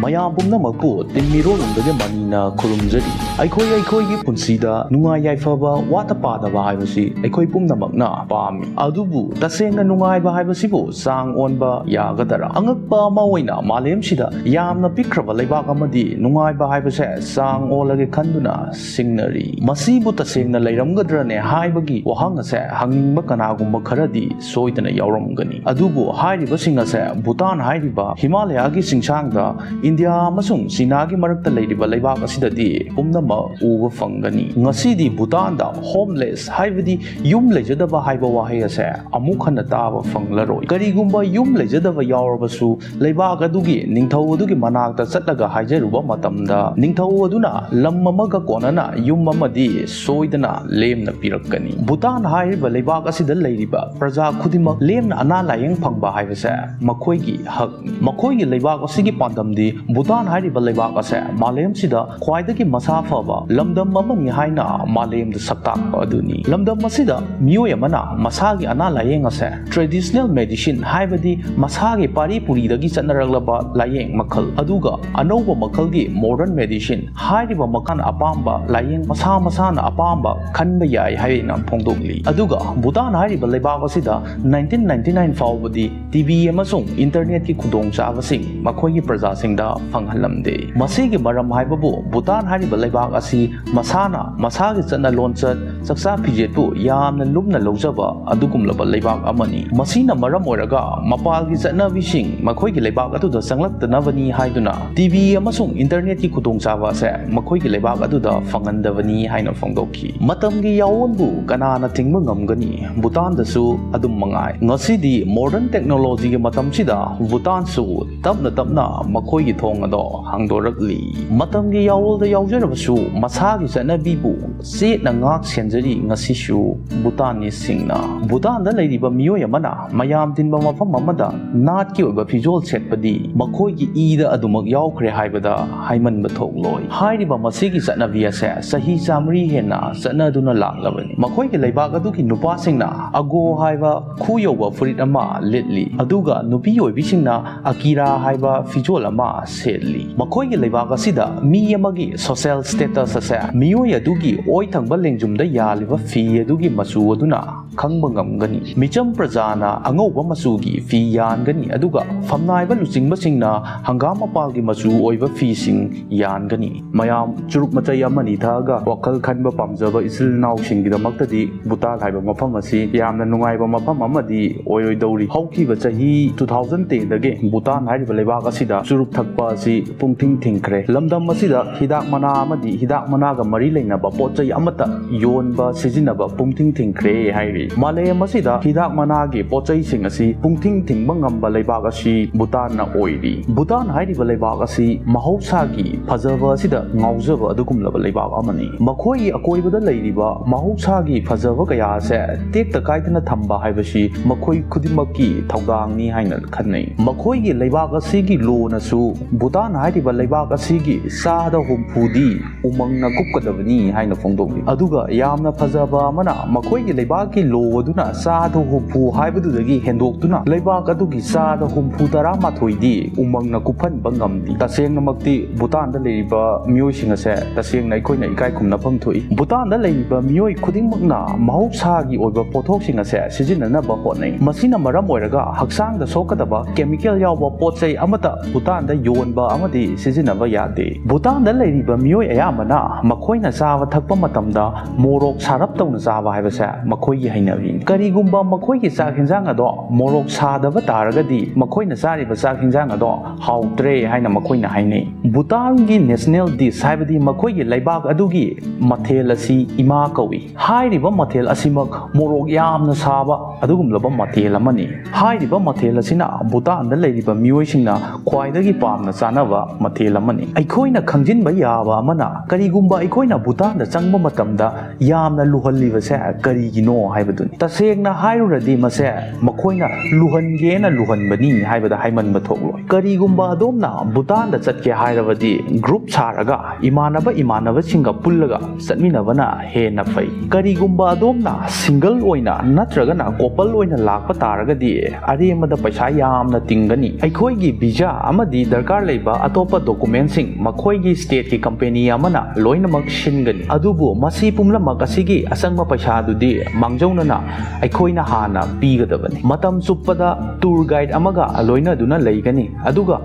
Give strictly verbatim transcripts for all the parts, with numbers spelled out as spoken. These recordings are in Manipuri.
ꯃꯌꯥꯝ ꯄꯨꯝꯅꯃꯛꯄꯨ ꯇꯤꯝ ꯃꯤꯔꯣꯜꯂꯣꯝꯗꯒꯤ ꯃꯅꯤꯅ ꯈꯨꯔꯨꯝꯖꯔꯤ꯫ ꯑꯩꯈꯣꯏ ꯑꯩꯈꯣꯏꯒꯤ ꯄꯨꯟꯁꯤꯗ ꯅꯨꯡꯉꯥꯏ ꯌꯥꯏꯐꯕ ꯋꯥꯠꯇ ꯄꯥꯗꯕ ꯍꯥꯏꯕꯁꯤ ꯑꯩꯈꯣꯏ ꯄꯨꯝꯅꯃꯛꯅ ꯄꯥꯝꯃꯤ꯫ ꯑꯗꯨꯕꯨ ꯇꯁꯦꯡꯅ ꯅꯨꯡꯉꯥꯏꯕ ꯍꯥꯏꯕꯁꯤꯕꯨ ꯆꯥꯡ ꯑꯣꯟꯕ ꯌꯥꯒꯗꯔꯥ? ꯑꯉꯛꯄ ꯑꯃ ꯑꯣꯏꯅ ꯃꯥꯂꯦꯝꯁꯤꯗ ꯌꯥꯝꯅ ꯄꯤꯛꯈ꯭ꯔꯕ ꯂꯩꯕꯥꯛ ꯑꯃꯗꯤ ꯅꯨꯡꯉꯥꯏꯕ ꯍꯥꯏꯕꯁꯦ ꯆꯥꯡ ꯑꯣꯜꯂꯒꯦ ꯈꯟꯗꯨꯅ ꯁꯤꯡꯅꯔꯤ꯫ ꯃꯁꯤꯕꯨ ꯇꯁꯦꯡꯅ ꯂꯩꯔꯝꯒꯗ꯭ꯔꯅꯦ ꯍꯥꯏꯕꯒꯤ ꯋꯥꯍꯪ ꯑꯁꯦ ꯍꯪꯅꯤꯡꯕ ꯀꯅꯥꯒꯨꯝꯕ ꯈꯔꯗꯤ ꯁꯣꯏꯗꯅ ꯌꯥꯎꯔꯝꯒꯅꯤ꯫ ꯑꯗꯨꯕꯨ ꯍꯥꯏꯔꯤꯕꯁꯤꯡ ꯑꯁꯦ ꯚꯨꯇꯥꯟ ꯍꯥꯏꯔꯤꯕ ꯍꯤꯃꯥꯂꯌꯥꯒꯤ ꯆꯤꯡꯁꯥꯡꯗ ꯏꯟꯗꯤꯌꯥ ꯑꯃꯁꯨꯡ ꯆꯤꯅꯥꯒꯤ ꯃꯔꯛꯇ ꯂꯩꯔꯤꯕ ꯂꯩꯕꯥꯛ ꯑꯁꯤꯗꯗꯤ ꯄꯨꯝꯅꯃꯛ ꯎꯕ ꯐꯪꯒꯅꯤ꯫ ꯉꯁꯤꯗꯤ ꯚꯨꯇꯥꯟꯗ ꯍꯣꯝꯂꯦꯁ ꯍꯥꯏꯕꯗꯤ ꯌꯨꯝ ꯂꯩꯖꯗꯕ ꯍꯥꯏꯕ ꯋꯥꯍꯩ ꯑꯁꯦ ꯑꯃꯨꯛ ꯍꯟꯅ ꯇꯥꯕ ꯐꯪꯂꯔꯣꯏ꯫ ꯀꯔꯤꯒꯨꯝꯕ ꯌꯨꯝ ꯂꯩꯖꯗꯕ ꯌꯥꯎꯔꯕꯁꯨ ꯂꯩꯕꯥꯛ ꯑꯗꯨꯒꯤ ꯅꯤꯡꯊꯧ ꯑꯗꯨꯒꯤ ꯃꯅꯥꯛꯇ ꯆꯠꯂꯒ ꯍꯥꯏꯖꯔꯨꯕ ꯃꯇꯝꯗ ꯅꯤꯡꯊꯧ ꯑꯗꯨꯅ ꯂꯝ ꯑꯃꯒ ꯀꯣꯟꯅꯅ ꯌꯨꯝ ꯑꯃꯗꯤ ꯁꯣꯏꯗꯅ ꯂꯦꯝꯅ ꯄꯤꯔꯛꯀꯅꯤ꯫ ꯚꯨꯇꯥꯟ ꯍꯥꯏꯔꯤꯕ ꯂꯩꯕꯥꯛ ꯑꯁꯤꯗ ꯂꯩꯔꯤꯕ ꯄ꯭ꯔꯖꯥ ꯈꯨꯗꯤꯡꯃꯛ ꯂꯦꯝꯅ ꯑꯅꯥ ꯂꯥꯌꯦꯡ ꯐꯪꯕ ꯍꯥꯏꯕꯁꯦ ꯃꯈꯣꯏꯒꯤ ꯍꯛꯅꯤ꯫ ꯃꯈꯣꯏꯒꯤ ꯂꯩꯕꯥꯛ ꯑꯁꯤꯒꯤ ꯄꯥꯟꯗꯝꯗꯤ ꯚꯨꯇꯥꯟ ꯍꯥꯏꯔꯤꯕ ꯂꯩꯕꯥꯛ ꯑꯁꯦ ꯃꯥꯂꯦꯝꯁꯤꯗ ꯈ꯭ꯋꯥꯏꯗꯒꯤ ꯃꯁꯥ ꯐꯕ ꯂꯝꯗꯝ ꯑꯃꯅꯤ ꯍꯥꯏꯅ ꯃꯥꯂꯦꯝꯗ ꯁꯛꯇꯥꯛꯄ ꯑꯗꯨꯅꯤ꯫ ꯂꯝꯗꯝ ꯑꯁꯤꯗ ꯃꯤꯑꯣꯏ ꯑꯃꯅ ꯃꯁꯥꯒꯤ ꯑꯅꯥ ꯂꯥꯌꯦꯡ ꯑꯁꯦ traditional medicine ꯍꯥꯏꯕꯗꯤ ꯃꯁꯥꯒꯤ ꯄꯥꯔꯤ ꯄꯨꯔꯤꯗꯒꯤ ꯆꯠꯅꯔꯛꯂꯕ ꯂꯥꯌꯦꯡ ꯃꯈꯜ, ꯑꯗꯨꯒ ꯑꯅꯧꯕ ꯃꯈꯜꯒꯤ modern medicine ꯍꯥꯏꯔꯤꯕ ꯃꯈꯜ ꯑꯄꯥꯝꯕ ꯂꯥꯌꯦꯡ ꯃꯁꯥ ꯃꯁꯥꯅ ꯑꯄꯥꯝꯕ ꯈꯟꯕ ꯌꯥꯏ ꯍꯥꯏꯅ ꯐꯣꯡꯗꯣꯛꯂꯤ꯫ ꯑꯗꯨꯒ ꯚꯨꯇꯥꯟ ꯍꯥꯏꯔꯤꯕ ꯂꯩꯕꯥꯛ ꯑꯁꯤꯗ nineteen ninety nine ꯐꯥꯎꯕꯗꯤ ꯇꯤꯚꯤ ꯑꯃꯁꯨꯡ ꯏꯟꯇꯔꯅꯦꯠꯀꯤ ꯈꯨꯗꯣꯡꯆꯥꯕꯁꯤꯡ ꯃꯈꯣꯏꯒꯤ ꯄ꯭ꯔꯖꯥꯁꯤꯡꯗ ꯐꯪꯍꯜꯂꯝꯗꯦ꯫ ꯃꯁꯤꯒꯤ ꯃꯔꯝ ꯍꯥꯏꯕꯕꯨ ꯚꯨꯇꯥꯟ ꯍꯥꯏꯔꯤꯕ ꯂꯩꯕꯥꯛ ꯑꯁꯤ ꯃꯁꯥꯅ ꯃꯁꯥꯒꯤ ꯆꯠꯅ ꯂꯣꯟꯆꯠ, ꯆꯥꯛꯆꯥ ꯐꯤꯖꯦꯠꯄꯨ ꯌꯥꯝꯅ ꯂꯨꯝꯅ ꯂꯧꯖꯕ ꯑꯗꯨꯒꯨꯝꯂꯕ ꯂꯩꯕꯥꯛ ꯑꯃꯅꯤ꯫ ꯃꯁꯤꯅ ꯃꯔꯝ ꯑꯣꯏꯔꯒ ꯃꯄꯥꯜꯒꯤ ꯆꯠꯅꯕꯤꯁꯤꯡ ꯃꯈꯣꯏꯒꯤ ꯂꯩꯕꯥꯛ ꯑꯗꯨꯗ ꯆꯪꯂꯛꯇꯅꯕꯅꯤ ꯍꯥꯏꯗꯨꯅ ꯇꯤꯚꯤ ꯑꯃꯁꯨꯡ ꯏꯟꯇꯔꯅꯦꯠꯀꯤ ꯈꯨꯗꯣꯡꯆꯥꯕ ꯑꯁꯦ ꯃꯈꯣꯏꯒꯤ ꯂꯩꯕꯥꯛ ꯑꯗꯨꯗ ꯐꯪꯍꯟꯗꯕꯅꯤ ꯍꯥꯏꯅ ꯐꯣꯡꯗꯣꯛꯈꯤ꯫ ꯃꯇꯝꯒꯤ ꯌꯥꯑꯣꯟꯕꯨ ꯀꯅꯥꯅ ꯊꯤꯡꯕ ꯉꯝꯒꯅꯤ? ꯚꯨꯇꯥꯟꯗꯁꯨ ꯑꯗꯨꯝ ꯃꯉꯥꯏ꯫ ꯉꯁꯤꯗꯤ modern technologyꯒꯤ ꯃꯇꯝꯁꯤꯗ ꯚꯨꯇꯥꯟꯁꯨ ꯇꯞꯅ ꯇꯞꯅ ꯃꯈꯣꯏꯒꯤ ꯊꯣꯡ ꯑꯗꯣ ꯍꯥꯡꯗꯣꯔꯛꯂꯤ꯫ ꯃꯇꯝꯒꯤ ꯌꯥꯑꯣꯜꯗ ꯌꯥꯎꯖꯔꯕꯁꯨ ꯃꯁꯥꯒꯤ ꯆꯠꯅꯕꯤꯕꯨ ꯆꯦꯠꯅ ꯉꯥꯛ ꯁꯦꯟ ꯖꯔꯤ ꯉꯁꯤꯁꯨ ꯚꯨꯇꯥꯟꯅꯤꯁꯁꯤꯡꯅ꯫ ꯚꯨꯇꯥꯟꯗ ꯂꯩꯔꯤꯕ ꯃꯤꯑꯣꯏ ꯑꯃꯅ ꯃꯌꯥꯝ ꯇꯤꯟꯕ ꯃꯐꯝ ꯑꯃꯗ ꯅꯥꯠꯀꯤ ꯑꯣꯏꯕ ꯐꯤꯖꯣꯜ ꯁꯦꯠꯄꯗꯤ ꯃꯈꯣꯏꯒꯤ ꯏꯗ ꯑꯗꯨꯃꯛ ꯌꯥꯎꯈ꯭ꯔꯦ ꯍꯥꯏꯕꯗ ꯍꯥꯏꯃꯟꯕ ꯊꯣꯛꯂꯣꯏ꯫ ꯍꯥꯏꯔꯤꯕ ꯃꯁꯤꯒꯤ ꯆꯠꯅꯕꯤ ꯑꯁꯦ ꯆꯍꯤ ꯆꯥꯃꯔꯤ ꯍꯦꯟꯅ ꯆꯠꯅꯗꯨꯅ ꯂꯥꯛꯂꯕꯅꯤ꯫ ꯃꯈꯣꯏꯒꯤ ꯂꯩꯕꯥꯛ ꯑꯗꯨꯒꯤ ꯅꯨꯄꯥꯁꯤꯡꯅ ꯑꯒꯣ ꯍꯥꯏꯕ ꯈꯨ ꯌꯧꯕ ꯐꯨꯔꯤꯠ ꯑꯃ ꯂꯤꯠꯂꯤ, ꯑꯗꯨꯒ ꯅꯨꯄꯤ ꯑꯣꯏꯕꯤꯁꯤꯡꯅ ꯑꯀꯤꯔꯥ ꯍꯥꯏꯕ ꯐꯤꯖꯣꯜ ꯑꯃ ꯁꯦꯠꯂꯤ꯫ ꯃꯈꯣꯏꯒꯤ ꯂꯩꯕꯥꯛ ꯑꯁꯤꯗ ꯃꯤ ꯑꯃꯒꯤ social status ꯑꯁꯦ ꯃꯤꯑꯣꯏ ꯑꯗꯨꯒꯤ ꯑꯣꯏ ꯊꯪꯕ ꯂꯦꯡꯖꯨꯝꯗ ꯌꯥꯜꯂꯤꯕ ꯐꯤ ꯑꯗꯨꯒꯤ ꯃꯆꯨ ꯑꯗꯨꯅ ꯈꯪꯕ ꯉꯝꯒꯅꯤ꯫ ꯃꯤꯆꯝ ꯄ꯭ꯔꯖꯥꯅ ꯑꯉꯧꯕ ꯃꯆꯨꯒꯤ ꯐꯤ ꯌꯥꯟꯒꯅꯤ, ꯑꯗꯨꯒ ꯐꯝꯅꯥꯏꯕ ꯂꯨꯆꯤꯡꯕꯁꯤꯡꯅ ꯍꯪꯒꯥꯝ ꯃꯄꯥꯜꯒꯤ ꯃꯆꯨ ꯑꯣꯏꯕ ꯐꯤꯁꯤꯡ ꯌꯥꯟꯒꯅꯤ꯫ ꯃꯌꯥꯝ ꯆꯨꯔꯨꯞ ꯃꯆꯩ ꯑꯃꯅꯤ ꯊꯛꯑꯒ ꯋꯥꯈꯜ ꯈꯟꯕ ꯄꯥꯝꯖꯕ ꯏꯆꯤꯜ ꯏꯅꯥꯎꯁꯤꯡꯒꯤꯗꯃꯛꯇꯗꯤ ꯚꯨꯇꯥꯟ ꯍꯥꯏꯕ ꯃꯐꯝ ꯑꯁꯤ ꯌꯥꯝꯅ ꯅꯨꯡꯉꯥꯏꯕ ꯃꯐꯝ ꯑꯃꯗꯤ ꯑꯣꯏꯔꯣꯏꯗꯧꯔꯤ꯫ ꯍꯧꯈꯤꯕ ꯆꯍꯤ two thousand ten ꯗꯒꯤ ꯚꯨꯇꯥꯟ ꯍꯥꯏꯔꯤꯕ ꯂꯩꯕꯥꯛ ꯑꯁꯤꯗ ꯆꯨꯔꯨꯞ ꯊꯛꯄ ꯑꯁꯤ ꯄꯨꯡꯊꯤꯡ ꯊꯤꯡꯈ꯭ꯔꯦ꯫ ꯂꯝꯗꯝ ꯑꯁꯤꯗ ꯍꯤꯗꯥꯛ ꯃꯅꯥ ꯑꯃꯗꯤ ꯍꯤꯗꯥꯛ ꯃꯅꯥꯒ ꯃꯔꯤ ꯂꯩꯅꯕ ꯄꯣꯠ ꯆꯩ ꯑꯃꯠꯇ ꯌꯣꯟꯕ, ꯁꯤꯖꯤꯟꯅꯕ ꯄꯨꯡꯊꯤꯡ ꯊꯤꯡꯈ꯭ꯔꯦ ꯍꯥꯏꯔꯤ꯫ ꯃꯥꯂꯦꯝ ꯑꯁꯤꯗ ꯍꯤꯗꯥꯛ ꯃꯅꯥꯒꯤ ꯄꯣꯠ ꯆꯩꯁꯤꯡ ꯑꯁꯤ ꯄꯨꯡꯊꯤꯡ ꯊꯤꯡꯕ ꯉꯝꯕ ꯂꯩꯕꯥꯛ ꯑꯁꯤ ꯚꯨꯇꯥꯟꯅ ꯑꯣꯏꯔꯤ꯫ ꯚꯨꯇꯥꯟ ꯍꯥꯏꯔꯤꯕ ꯂꯩꯕꯥꯛ ꯑꯁꯤ ꯃꯍꯧꯁꯥꯒꯤ ꯐꯖꯕ ꯑꯁꯤꯗ ꯉꯥꯎꯖꯕ ꯑꯗꯨꯒꯨꯝꯂꯕ ꯂꯩꯕꯥꯛ ꯑꯃꯅꯤ꯫ ꯃꯈꯣꯏꯒꯤ ꯑꯀꯣꯏꯕꯗ ꯂꯩꯔꯤꯕ ꯃꯍꯧꯁꯥꯒꯤ ꯐꯖꯕ ꯀꯌꯥ ꯑꯁꯦ ꯇꯦꯛꯇ ꯀꯥꯏꯗꯅ ꯊꯝꯕ ꯍꯥꯏꯕꯁꯤ ꯃꯈꯣꯏ ꯈꯨꯗꯤꯡꯃꯛꯀꯤ ꯊꯧꯗꯥꯡꯅꯤ ꯍꯥꯏꯅ ꯈꯟꯅꯩ꯫ ꯃꯈꯣꯏꯒꯤ ꯂꯩꯕꯥꯛ ꯑꯁꯤꯒꯤ ꯂꯣꯅꯁꯨ ꯚꯨꯇꯥꯟ ꯍꯥꯏꯔꯤꯕ ꯂꯩꯕꯥꯛ ꯑꯁꯤꯒꯤ ꯆꯥꯗ ꯍꯨꯝꯐꯨꯗꯤ ꯎꯃꯪꯅ ꯀꯨꯞꯀꯗꯕꯅꯤ ꯍꯥꯏꯅ ꯐꯣꯡꯗꯣꯛꯂꯤ꯫ ꯑꯗꯨꯒ ꯌꯥꯝꯅ ꯐꯖꯕ ꯑꯃꯅ, ꯃꯈꯣꯏꯒꯤ ꯂꯩꯕꯥꯛꯀꯤ ꯂꯣ ꯑꯗꯨꯅ ꯆꯥꯗ ꯍꯨꯝꯐꯨ ꯍꯥꯏꯕꯗꯨꯗꯒꯤ ꯍꯦꯟꯗꯣꯛꯇꯨꯅ ꯂꯩꯕꯥꯛ ꯑꯗꯨꯒꯤ ꯆꯥꯗ ꯍꯨꯝꯐꯨ ꯇꯔꯥꯃꯥꯊꯣꯏꯗꯤ ꯎꯃꯪꯅ ꯀꯨꯞꯍꯟꯕ ꯉꯝꯂꯤ꯫ ꯇꯁꯦꯡꯅꯃꯛꯇꯤ ꯚꯨꯇꯥꯟꯗ ꯂꯩꯔꯤꯕ ꯃꯤꯑꯣꯏꯁꯤꯡ ꯑꯁꯦ ꯇꯁꯦꯡꯅ ꯑꯩꯈꯣꯏꯅ ꯏꯀꯥꯏ ꯈꯨꯝꯅꯐꯝ ꯊꯣꯛꯏ꯫ ꯚꯨꯇꯥꯟꯗ ꯂꯩꯔꯤꯕ ꯃꯤꯑꯣꯏ ꯈꯨꯗꯤꯡꯃꯛꯅ ꯃꯍꯧꯁꯥꯒꯤ ꯑꯣꯏꯕ ꯄꯣꯠꯊꯣꯛꯁꯤꯡ ꯑꯁꯦ ꯁꯤꯖꯤꯟꯅꯅꯕ ꯍꯣꯠꯅꯩ꯫ ꯃꯁꯤꯅ ꯃꯔꯝ ꯑꯣꯏꯔꯒ ꯍꯛꯆꯥꯡꯗ ꯁꯣꯛꯀꯗꯕ ꯀꯦꯃꯤꯀꯦꯜ ꯌꯥꯎꯕ ꯄꯣꯠ ꯆꯩ ꯑꯃꯠꯇ ꯚꯨꯇꯥꯟꯗ ꯌꯣꯟꯕ ꯑꯃꯗꯤ ꯁꯤꯖꯤꯟꯅꯕ ꯌꯥꯗꯦ꯫ ꯚꯨꯇꯥꯟꯗ ꯂꯩꯔꯤꯕ ꯃꯤꯑꯣꯏ ꯑꯌꯥꯝꯕꯅ ꯃꯈꯣꯏꯅ ꯆꯥꯕ ꯊꯛꯄ ꯃꯇꯝꯗ ꯃꯣꯔꯣꯛ ꯁꯥꯔꯞ ꯇꯧꯅ ꯆꯥꯕ ꯍꯥꯏꯕꯁꯦ ꯃꯈꯣꯏꯒꯤ ꯍꯩꯅꯕꯤꯅꯤ꯫ ꯀꯔꯤꯒꯨꯝꯕ ꯃꯈꯣꯏꯒꯤ ꯆꯥꯛ ꯍꯦꯟꯖꯥꯡ ꯑꯗꯣ ꯃꯣꯔꯣꯛ ꯁꯥꯗꯕ ꯇꯥꯔꯒꯗꯤ ꯃꯈꯣꯏꯅ ꯆꯥꯔꯤꯕ ꯆꯥꯛ ꯍꯦꯟꯖꯥꯡ ꯑꯗꯣ ꯍꯥꯎꯇ꯭ꯔꯦ ꯍꯥꯏꯅ ꯃꯈꯣꯏꯅ ꯍꯥꯏꯅꯩ꯫ ꯚꯨꯇꯥꯟꯒꯤ national dish, ꯍꯥꯏꯕꯗꯤ ꯃꯈꯣꯏꯒꯤ ꯂꯩꯕꯥꯛ ꯑꯗꯨꯒꯤ ꯃꯊꯦꯜ ꯑꯁꯤ ꯏꯃꯥ ꯀꯧꯏ꯫ ꯍꯥꯏꯔꯤꯕ ꯃꯊꯦꯜ ꯑꯁꯤꯃꯛ ꯃꯣꯔꯣꯛ ꯌꯥꯝꯅ ꯁꯥꯕ ꯑꯗꯨꯒꯨꯝꯂꯕ ꯃꯊꯦꯜ ꯑꯃꯅꯤ꯫ ꯍꯥꯏꯔꯤꯕ ꯃꯊꯦꯜ ꯑꯁꯤꯅ ꯚꯨꯇꯥꯟꯗ ꯂꯩꯔꯤꯕ ꯃꯤꯑꯣꯏꯁꯤꯡꯅ ꯈ꯭ꯋꯥꯏꯗꯒꯤ ꯄꯥꯝꯅ ꯆꯥꯅꯕ ꯃꯊꯦꯜ ꯑꯃꯅꯤ꯫ ꯑꯩꯈꯣꯏꯅ ꯈꯪꯖꯤꯟꯕ ꯌꯥꯕ ꯑꯃꯅ, ꯀꯔꯤꯒꯨꯝꯕ ꯑꯩꯈꯣꯏꯅ ꯚꯨꯇꯥꯟꯗ ꯆꯪꯕ ꯃꯇꯝꯗ ꯌꯥꯝꯅ ꯂꯨꯍꯜꯂꯤꯕꯁꯦ ꯀꯔꯤꯒꯤꯅꯣ ꯍꯥꯏꯕꯗꯨꯅꯤ꯫ ꯇꯁꯦꯡꯅ ꯍꯥꯏꯔꯨꯔꯗꯤ ꯃꯁꯦ ꯃꯈꯣꯏꯅ ꯂꯨꯍꯟꯒꯦꯅ ꯂꯨꯍꯟꯕꯅꯤ ꯍꯥꯏꯕꯗ ꯍꯥꯏꯃꯟꯕ ꯊꯣꯛꯂꯣꯏ꯫ ꯀꯔꯤꯒꯨꯝꯕ ꯑꯗꯣꯝꯅ ꯚꯨꯇꯥꯟꯗ ꯆꯠꯀꯦ ꯍꯥꯏꯔꯕꯗꯤ group ꯁꯥꯔꯒ ꯏꯃꯥꯟꯅꯕ ꯏꯃꯥꯟꯅꯕꯁꯤꯡꯒ ꯄꯨꯜꯂꯒ ꯆꯠꯃꯤꯟꯅꯕꯅ ꯍꯦꯟꯅ ꯐꯩ꯫ ꯀꯔꯤꯒꯨꯝꯕ ꯑꯗꯣꯝꯅ single ꯑꯣꯏꯅ ꯅꯠꯇ꯭ꯔꯒꯅ couple ꯑꯣꯏꯅ ꯂꯥꯛꯄ ꯇꯥꯔꯒꯗꯤ ꯑꯔꯦꯝꯕꯗ ꯄꯩꯁꯥ ꯌꯥꯝꯅ ꯇꯤꯡꯒꯅꯤ꯫ ꯑꯩꯈꯣꯏꯒꯤ visa ꯑꯃꯗꯤ ꯗꯔꯀꯥꯔ ꯂꯩꯕ ꯑꯇꯣꯞꯄ documentꯁꯤꯡ ꯃꯈꯣꯏꯒꯤ stateꯀꯤ company ꯑꯃꯅ ꯂꯣꯏꯅꯃꯛ ꯁꯤꯟꯒꯅꯤ꯫ ꯑꯗꯨꯕꯨ ꯃꯁꯤ ꯄꯨꯝꯅꯃꯛ ꯑꯁꯤꯒꯤ ꯑꯆꯪꯕ ꯄꯩꯁꯥꯗꯨꯗꯤ ꯃꯥꯡꯖꯧꯅꯅ ꯑꯩꯈꯣꯏꯅ ꯍꯥꯟꯅ ꯄꯤꯒꯗꯕꯅꯤ꯫ ꯃꯇꯝ ꯆꯨꯞꯄꯗ tour guide ꯑꯃꯒ ꯂꯣꯏꯅꯗꯨꯅ ꯂꯩꯒꯅꯤ, ꯑꯗꯨꯒ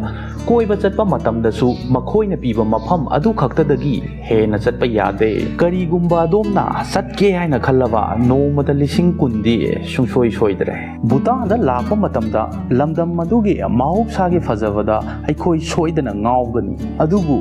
ꯀꯣꯏꯕ ꯆꯠꯄ ꯃꯇꯝꯗꯁꯨ ꯃꯈꯣꯏꯅ ꯄꯤꯕ ꯃꯐꯝ ꯑꯗꯨ ꯈꯛꯇꯗꯒꯤ ꯍꯦꯟꯅ ꯆꯠꯄ ꯌꯥꯗꯦ꯫ ꯀꯔꯤꯒꯨꯝꯕ ꯑꯗꯣꯝꯅ ꯆꯠꯀꯦ ꯍꯥꯏꯅ ꯈꯜꯂꯕ, ꯅꯣꯡꯃꯗ ꯂꯤꯁꯤꯡ ꯀꯨꯟꯗꯤ ꯁꯨꯡꯁꯣꯏ ꯁꯣꯏꯗ꯭ꯔꯦ꯫ ꯚꯨꯇꯥꯟꯗ ꯂꯥꯛꯄ ꯃꯇꯝꯗ ꯂꯝꯗꯝ ꯑꯗꯨꯒꯤ ꯃꯍꯧꯁꯥꯒꯤ ꯐꯖꯕꯗ ꯑꯩꯈꯣꯏ ꯁꯣꯏꯗꯅ ꯉꯥꯎꯒꯅꯤ꯫ ꯑꯗꯨꯕꯨ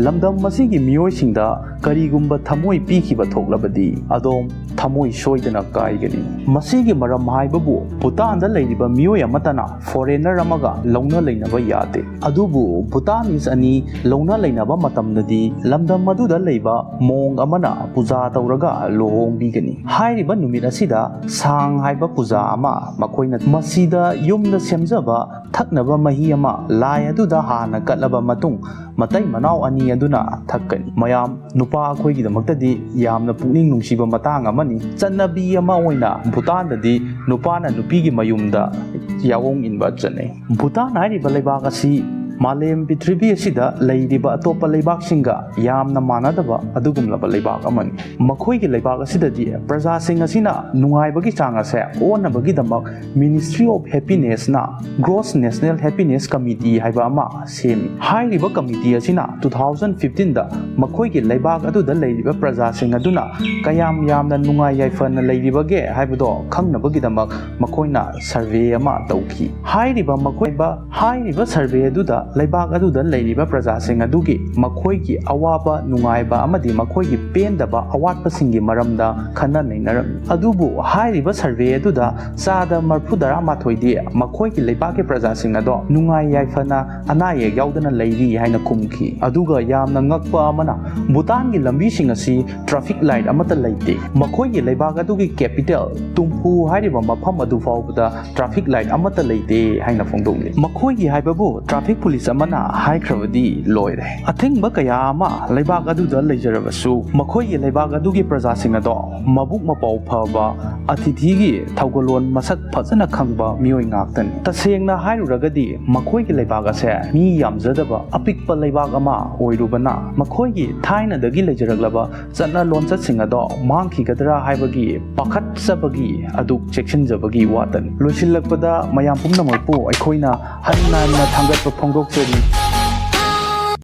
ꯂꯝꯗꯝ ꯑꯁꯤꯒꯤ ꯃꯤꯑꯣꯏꯁꯤꯡꯗ ꯀꯔꯤꯒꯨꯝꯕ ꯊꯃꯣꯏ ꯄꯤꯈꯤꯕ ꯊꯣꯛꯂꯕꯗꯤ, ꯑꯗꯣꯝ ꯊꯃꯣꯏ ꯁꯣꯏꯗꯅ ꯀꯥꯏꯒꯅꯤ꯫ ꯃꯁꯤꯒꯤ ꯃꯔꯝ ꯍꯥꯏꯕꯕꯨ, ꯚꯨꯇꯥꯟꯗ ꯂꯩꯔꯤꯕ ꯃꯤꯑꯣꯏ ꯑꯃꯠꯇꯅ foreigner ꯑꯃꯒ ꯂꯧꯅ ꯂꯩꯅꯕ ꯌꯥꯗꯦ꯫ ꯑꯗꯨꯕꯨ Bhutanese ꯑꯅꯤ ꯂꯧꯅ ꯂꯩꯅꯕ ꯃꯇꯝꯗꯗꯤ ꯂꯝꯗꯝ ꯑꯗꯨꯗ ꯂꯩꯕ ꯃꯣꯡ ꯑꯃꯅ ꯄꯨꯖꯥ ꯇꯧꯔꯒ ꯂꯨꯍꯣꯡꯕꯤꯒꯅꯤ꯫ ꯍꯥꯏꯔꯤꯕ ꯅꯨꯃꯤꯠ ꯑꯁꯤꯗ ꯁꯥꯡ ꯍꯥꯏꯕ ꯄꯨꯖꯥ ꯑꯃ ꯃꯈꯣꯏꯅ ꯃꯁꯤꯗ ꯌꯨꯝꯗ ꯁꯦꯝꯖꯕ ꯊꯛꯅꯕ ꯃꯍꯤ ꯑꯃ ꯂꯥꯏ ꯑꯗꯨꯗ ꯍꯥꯟꯅ ꯀꯠꯂꯕ ꯃꯇꯨꯡ, ꯃꯇꯩ ꯃꯅꯥꯎ ꯑꯅꯤ ꯑꯗꯨꯅ ꯊꯛꯀꯅꯤ꯫ ꯃꯌꯥꯝ, ꯅꯨꯄꯥ ꯑꯩꯈꯣꯏꯒꯤꯗꯃꯛꯇꯗꯤ ꯌꯥꯝꯅ ꯄꯨꯛꯅꯤꯡ ꯅꯨꯡꯁꯤꯕ ꯃꯇꯥꯡ ꯑꯃꯅꯤ꯫ ꯆꯠꯅꯕꯤ ꯑꯃ ꯑꯣꯏꯅ ꯚꯨꯇꯥꯟꯗꯗꯤ ꯅꯨꯄꯥꯅ ꯅꯨꯄꯤꯒꯤ ꯃꯌꯨꯝꯗ ꯌꯥꯑꯣꯡ ꯏꯟꯕ ꯆꯠꯅꯩ꯫ ꯚꯨꯇꯥꯟ ꯍꯥꯏꯔꯤꯕ ꯂꯩꯕꯥꯛ ꯑꯁꯤ ꯃꯥꯂꯦꯝ ꯄ꯭ꯔꯤꯊꯤꯕꯤ ꯑꯁꯤꯗ ꯂꯩꯔꯤꯕ ꯑꯇꯣꯞꯄ ꯂꯩꯕꯥꯛꯁꯤꯡꯒ ꯌꯥꯝꯅ ꯃꯥꯟꯅꯗꯕ ꯑꯗꯨꯒꯨꯝꯂꯕ ꯂꯩꯕꯥꯛ ꯑꯃꯅꯤ꯫ ꯃꯈꯣꯏꯒꯤ ꯂꯩꯕꯥꯛ ꯑꯁꯤꯗꯗꯤ ꯄ꯭ꯔꯖꯥꯁꯤꯡ ꯑꯁꯤꯅ ꯅꯨꯡꯉꯥꯏꯕꯒꯤ ꯆꯥꯡ ꯑꯁꯦ ꯑꯣꯟꯅꯕꯒꯤꯗꯃꯛ Ministry of Happinessꯅ Gross National Happiness Committee ꯍꯥꯏꯕ ꯑꯃ ꯁꯦꯝꯃꯤ꯫ ꯍꯥꯏꯔꯤꯕ ꯀꯃꯤꯇꯤ ꯑꯁꯤꯅ two thousand fifteenꯗ ꯃꯈꯣꯏꯒꯤ ꯂꯩꯕꯥꯛ ꯑꯗꯨꯗ ꯂꯩꯔꯤꯕ ꯄ꯭ꯔꯖꯥꯁꯤꯡ ꯑꯗꯨꯅ ꯀꯌꯥꯝ ꯌꯥꯝꯅ ꯅꯨꯡꯉꯥꯏ ꯌꯥꯏꯐꯅ ꯂꯩꯔꯤꯕꯒꯦ ꯍꯥꯏꯕꯗꯣ ꯈꯪꯅꯕꯒꯤꯗꯃꯛ ꯃꯈꯣꯏꯅ ꯁꯔꯚꯦ ꯑꯃ ꯇꯧꯈꯤ꯫ ꯍꯥꯏꯔꯤꯕ ꯃꯈꯣꯏ ꯍꯥꯏꯔꯤꯕ ꯁꯔꯚꯦ ꯑꯗꯨꯗ ꯂꯩꯕꯥꯛ ꯑꯗꯨꯗ ꯂꯩꯔꯤꯕ ꯄ꯭ꯔꯖꯥꯁꯤꯡ ꯑꯗꯨꯒꯤ ꯃꯈꯣꯏꯒꯤ ꯑꯋꯥꯕ ꯅꯨꯡꯉꯥꯏꯕ ꯑꯃꯗꯤ ꯃꯈꯣꯏꯒꯤ ꯄꯦꯟꯗꯕ ꯑꯋꯥꯠꯄꯁꯤꯡꯒꯤ ꯃꯔꯝꯗ ꯈꯟꯅ ꯅꯩꯅꯔꯝꯃꯤ꯫ ꯑꯗꯨꯕꯨ ꯍꯥꯏꯔꯤꯕ ꯁꯔꯚꯦ ꯑꯗꯨꯗ ꯆꯥꯗ ꯃꯔꯐꯨ ꯇꯔꯥꯃꯥꯊꯣꯏꯗꯤ ꯃꯈꯣꯏꯒꯤ ꯂꯩꯕꯥꯛꯀꯤ ꯄ꯭ꯔꯖꯥꯁꯤꯡ ꯑꯗꯣ ꯅꯨꯡꯉꯥꯏ ꯌꯥꯏꯐꯅ ꯑꯅꯥ ꯑꯌꯦꯛ ꯌꯥꯎꯗꯅ ꯂꯩꯔꯤ ꯍꯥꯏꯅ ꯈꯨꯝꯈꯤ꯫ ꯑꯗꯨꯒ ꯌꯥꯝꯅ ꯉꯛꯄ ꯑꯃꯅ, ꯚꯨꯇꯥꯟꯒꯤ ꯂꯝꯕꯤꯁꯤꯡ ꯑꯁꯤ ꯇ꯭ꯔꯥꯐꯤꯛ ꯂꯥꯏꯠ ꯑꯃꯠꯇ ꯂꯩꯇꯦ꯫ ꯃꯈꯣꯏꯒꯤ ꯂꯩꯕꯥꯛ ꯑꯗꯨꯒꯤ ꯀꯦꯄꯤꯇꯦꯜ ꯇꯨꯝꯐꯨ ꯍꯥꯏꯔꯤꯕ ꯃꯐꯝ ꯑꯗꯨ ꯐꯥꯎꯕꯗ ꯇ꯭ꯔꯥꯐꯤꯛ ꯂꯥꯏꯠ ꯑꯃꯠꯇ ꯂꯩꯇꯦ ꯍꯥꯏꯅ ꯐꯣꯡꯗꯣꯛꯂꯤ꯫ ꯃꯈꯣꯏꯒꯤ ꯍꯥꯏꯕꯕꯨ ꯇ꯭ꯔꯥꯐꯤꯛ ꯄꯨꯂꯤꯁ ꯑꯃꯅ ꯍꯥꯏꯈ꯭ꯔꯕꯗꯤ ꯂꯣꯏꯔꯦ꯫ ꯑꯊꯤꯡꯕ ꯀꯌꯥ ꯑꯃ ꯂꯩꯕꯥꯛ ꯑꯗꯨꯗ ꯂꯩꯖꯔꯕꯁꯨ, ꯃꯈꯣꯏꯒꯤ ꯂꯩꯕꯥꯛ ꯑꯗꯨꯒꯤ ꯄ꯭ꯔꯖꯥꯁꯤꯡ ꯑꯗꯣ ꯃꯕꯨꯛ ꯃꯄꯥꯎ ꯐꯕ, ꯑꯇꯤꯊꯤꯒꯤ ꯊꯧꯒꯜꯂꯣꯟ ꯃꯁꯛ ꯐꯖꯅ ꯈꯪꯕ ꯃꯤꯑꯣꯏ ꯉꯥꯛꯇꯅꯤ꯫ ꯇꯁꯦꯡꯅ ꯍꯥꯏꯔꯨꯔꯒꯗꯤ, ꯃꯈꯣꯏꯒꯤ ꯂꯩꯕꯥꯛ ꯑꯁꯦ ꯃꯤ ꯌꯥꯝꯖꯗꯕ ꯑꯄꯤꯛꯄ ꯂꯩꯕꯥꯛ ꯑꯃ ꯑꯣꯏꯔꯨꯕꯅ, ꯃꯈꯣꯏꯒꯤ ꯊꯥꯏꯅꯗꯒꯤ ꯂꯩꯖꯔꯛꯂꯕ ꯆꯠꯅ ꯂꯣꯟꯆꯠꯁꯤꯡ ꯑꯗꯣ ꯃꯥꯡꯈꯤꯒꯗ꯭ꯔꯥ ꯍꯥꯏꯕꯒꯤ ꯄꯥꯈꯠꯆꯕꯒꯤ ꯑꯗꯨ ꯆꯦꯛꯁꯤꯟꯖꯕꯒꯤ ꯋꯥꯇꯅꯤ꯫ ꯂꯣꯏꯁꯤꯜꯂꯛꯄꯗ, ꯃꯌꯥꯝ ꯄꯨꯝꯅꯃꯛꯄꯨ ꯑꯩꯈꯣꯏꯅ ꯍꯟꯅ ꯍꯟꯅ ꯊꯥꯡꯒꯠꯄ ꯐꯣꯡꯗꯣꯛꯆꯔꯤ꯫